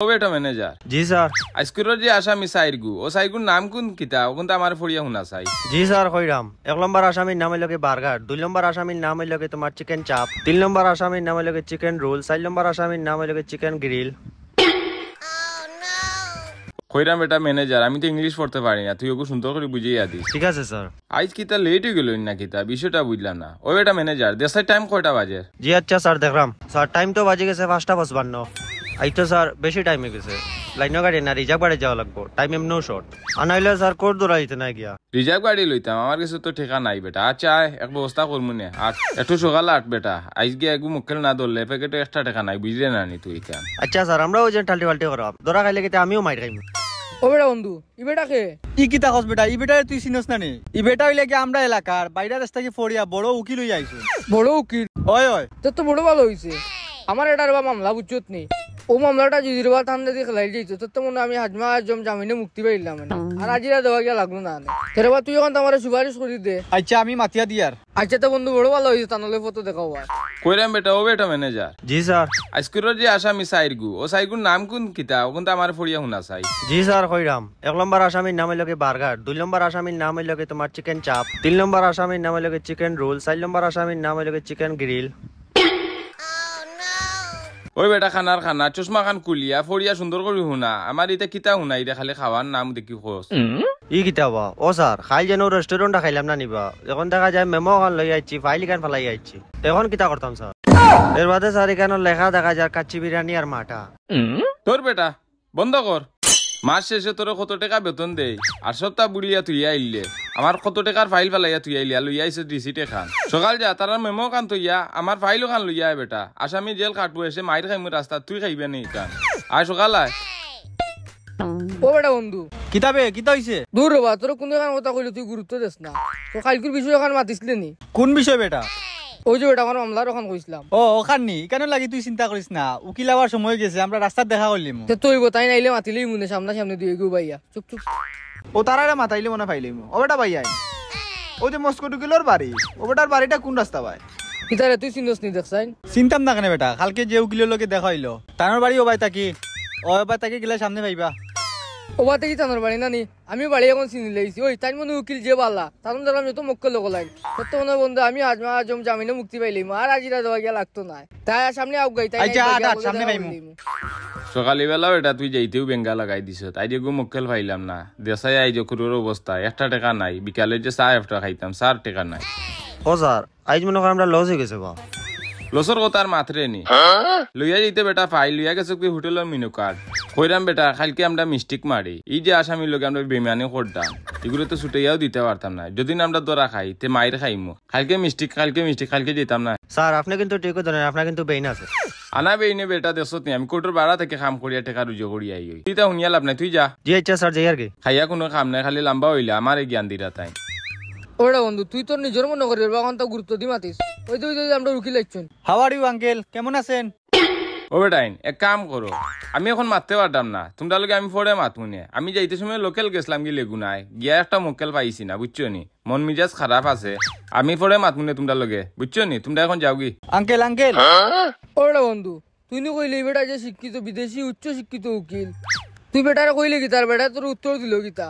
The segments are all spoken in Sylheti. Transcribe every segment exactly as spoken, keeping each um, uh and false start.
ও বেটা ম্যানেজার। জি স্যার। আইজকুর যে আসামি চাইরগু, ও চাইরগুর নাম কুন কিতা? অগুন তো আমার ফড়িয়া হুনা চাই। জি স্যার, কইরাম। এক নম্বর আসামির নাম অইলো কি বার্গার, দুই নম্বর আসামির নাম অইলো কি তোমার চিকেন চাপ, তিন নম্বর আসামির নাম অইলো কি চিকেন রোল, চাইর নম্বর আসামির নাম অইলো কি চিকেন গ্রিল। কইরাম বেটা ম্যানেজার, আমি তো ইংলিশ পড়তে পারি না, তুই ওগু সুন্দর করি বুঝাইয়া দিস। ঠিক আছে স্যার। আইজ কিতা লেট অই গেল না কিতা, বিষয়টা বুঝলাম না। ও বেটা ম্যানেজার, দেশর টাইম কয়টা বাজে? জি আচ্ছা স্যার, দেখরাম। স্যার, টাইম তো বাজি গেছে পাঁচটা পঁচপান্ন। আইজ তো স্যার বেশি টাইম অই গেছে, লাইনো গাড়ি না, রিজার্ভ গাড়ি যাওয়া লাগবো, টাইম এমনেও শর্ট। আর নাইলে স্যার কোর্ট ধরা দিতে না গিয়া। রিজার্ভ গাড়ি লইতাম, আমার গেছে তো টেকা নাই বেটা। আচ্ছা আয়, এক ব্যবস্থা করমু নে। আর একটু সকাল আট বেটা, আইজ গিয়া এগু মক্কেল না ধরলে পকেটো একটা টেকা নাই, বুঝলে না নি তুই ইখান? আচ্ছা স্যার, আমরাও যে টাল্টি ফাল্টি করাম, ধরা খাইলে কিতা আমিও মাইর খাইমু। ও বেটা বন্ধু, ই বেটা কে? ই কিতা কস বেটা? ই বেটারে তুই চিনস না নি? ই বেটা অইলে কি আমরা এলাকার বাইরে দেশ থাকি ফড়িয়া বড় উকিল অইয়া আইছে। বড় উকিল? অয়, অয়। তোর তো বড় ভালা অইছে। আমার এটার বা মামলা বুঝছত নি? ও মামলাটা যদি রে বা তান যদি খেলাই দিত, তোর তো মনে হয় আমি হাজমা আজম জামিনে মুক্তি পাইলাম না। আর আজিরা দেওয়া গিয়া লাগলো না। তে রে বা তুই অখন তো আমারে সুপারিশ করি দে। আচ্ছা, আমি মাতিয়া দিয়ার। আচ্ছা, তে বন্ধু বড় ভালা অইছে, তানলে ফটো দেখাও আর। কইরাম বেটা, ও বেটা ম্যানেজার। জি স্যার। আইজকুর যে আসামি চাইরগু, ও চাইরগুর নাম কুন কিতা? অগুন তো আমার ফড়িয়া হুনা চাই। জি স্যার, কইরাম। এক নম্বর আসামির নাম অইলো কি বার্গার, দুই নম্বর আসামির নাম অইলো কি তোমার চিকেন চাপ, তিন নম্বর আসামির নাম অইলো কি চিকেন রোল, চাইর নম্বর আসামির নাম অইলো কি চিকেন গ্রিল। ওই বেটা খানার খানা, চশমা খান খুলিয়া ফড়িয়া সুন্দর করি হুনা। আমার ইতা কিতা হুনাইরে, খালি খাওয়ার নাম দেখি কস। ই কিতা বা? ও স্যার, খাইল যেন রেস্টুরেন্টে খাইলাম না নি বা। অখন দেখা যায় মেমো খান লই আইছি, ফাইল খান ফালাই আইছি। অখন কিতা করতাম স্যার? এর বাদে স্যার ইখানো লেখা দেখা যায় কাচ্চি বিরিয়ানি আর মাঠা। তোর বেটা, বন্ধ কর। মাস শেষে তোরে কত টেকা বেতন দেই, আর সপ্তাহ বুলিয়া তুই আইলে, আমার কত টেকার ফাইল ফালাইয়া তুই আইলে, আর লইয়া আইছে রিসিট এখান। সকাল যা, তারার মেমো খান থইয়া, আমার ফাইল ওখান লইয়া আয় বেটা। আসামি জেল খাটবো, এসে মাইর খাইমু রাস্তা, তুই খাইবে নি ইখান। আয় সকাল আয়। ও বেটা বন্ধু। কিতা বে, কিতা অইছে? দূর রে বা, তোর কোন এখান কথা কইলে তুই গুরুত্ব দেস না। তো কাইলকুর বিষয় এখান মাতিসলে নি? কোন বিষয় বেটা? ওই যে বেটা, আমার মামলার ওখান কইছিলাম। ও, ওখান নি? ইখানো লাগি তুই চিন্তা করিস না, উকিল আবার সময় গেছে, আমরা রাস্তাত দেখা করলিমু। তে তুই বতাই নাইলে মাতিলেই মনে সামনা সামনে দিয়ে গো ভাইয়া। চুপ, চুপ। ও তারারে মাতাইলে মনে পাইলিমু। ও বেটা ভাই আইন। ও যে মস্কো উকিলর বাড়ি, ও বেটার বাড়িটা কোন রাস্তা ভাই? কিতারে তুই চিনস নি দেখছাইন? চিনতাম না কেনে বেটা, কালকে যে উকিলর লগে দেখা অইলো, তানর বাড়ি ও বায় থাকি, ও বায় থাকি গেলে সামনে পাইবা। ও বায় থাকি তানর বাড়ি না নি? আমি বাড়ি এখন চিনি লাইছি। ওই, তাইন মনে উকিল যে বালা, তানর দেখলাম যত মক্কেল লোক লাগে। সত্য মনে হয় বন্ধু, আমি আজমা আজম জামিনে মুক্তি পাইলিমু, আর আজিরা দেওয়া গিয়া লাগতো না। তাই আর সামনে আউক গাই, তাই আচ্ছা, নাই আট, আট, সামনে পাইমু। সকালবেলা বেটা তুই যাইতেউ বেঙ্গা লাগাই দিছ, তাই যে গু মক্কেল পাইলাম না। দেশাই আইজ কুরুর অবস্থা, একটা টেকা নাই। বিকালে যে চা একটা খাইতাম, চার টেকা নাই। ও স্যার, আইজ মনে কর আমরা লস অই গেছে বা। লসর কথা আর মাতরে নি। লইয়া যাইতে বেটা ফাইল, লইয়া গেছে কি হোটেলর মেনু কার্ড। কইরাম বেটা, কাইলকে আমরা মিস্টেক মারি। ই যে আসামির লগে আমরা বেইমানি করতাম, ইগুরে তো ছুটাইয়াও দিতে পারতাম না। যদি না আমরা ধরা খাই, তে মাইর খাইমু। কাইলকে মিস্টেক, কাইলকে মিস্টেক, কাইলকে যাইতাম না। স্যার, আপনে কিন্তু ঠিকউ ধরেন, আপনার কিন্তু বেইন আছে। আনা বেইনে বেটা দেখছত নি, আমি কোর্টর বারা থাকি কাম করিয়া টেকা রুজি করিয়া আই। তুই তা হুনিয়া লাভ নাই, তুই যা। জি আচ্ছা স্যার, যাই আর কি। খাইয়া কুনু কাম নাই, খালি লাম্বা অইলা, আমারে জ্ঞান দিরা তাইন। ওরে বন্ধু, তুই তোর নিজর মনে করি, ওর বাগান তো গুরুত্ব দি মাতিস। ওই তো, ওই তো, ওই তো, আমরা উকিল আইছইন। How are you, uncle? কেমন আছেন? ও বেটাইন, এক কাম করো, আমি এখন মাততে পারতাম না, তুমরার লগে আমি পরে মাতমুনে। আমি যাইতে সময় লোকাল গেছলাম গি লেগুনায়, গিয়া একটা মক্কেল পাইছি না, বুঝছো নি? মন মিজাজ খারাপ আছে, আমি পরে মাতমুনে তুমরার লগে, বুঝছো নি? তুমরা এখন যাওগি। Uncle, uncle। ওরে বন্ধু, তুই নু কইলে ই বেটা যে শিক্ষিত, বিদেশি উচ্চ শিক্ষিত উকিল। তুই বেটারে কইলে কিতা, বেটায় তোর উত্তর দিল কিতা?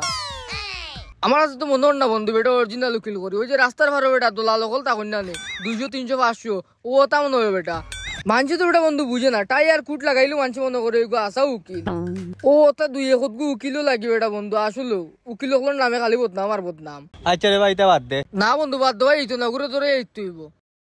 আমার কাছে তো মনে অর না বন্ধু, বেটা original উকিল করি। ওই যে রাস্তার পারো বেটা, দলাল অকল তা কইন না নে, দুইশো, তিনশো, পাঁচশো, ও তা মনে অয় বেটা। মানষে তো বেটা বন্ধু বুঝে না, tie আর coat লাগাইলেউ মানষে মনে করে ওইগু আছা উকিল। ও ওটা দুই একগু উকিলও লাগি বেটা বন্ধু, আসলে উকিল অকলর নামে খালি বদনাম আর বদনাম। আচ্ছা রে ভাই, ইতা বাদ দে। না বন্ধু, বাদ দেওয়া অইতো না, ঘুরে ধরে অইতো অইবো।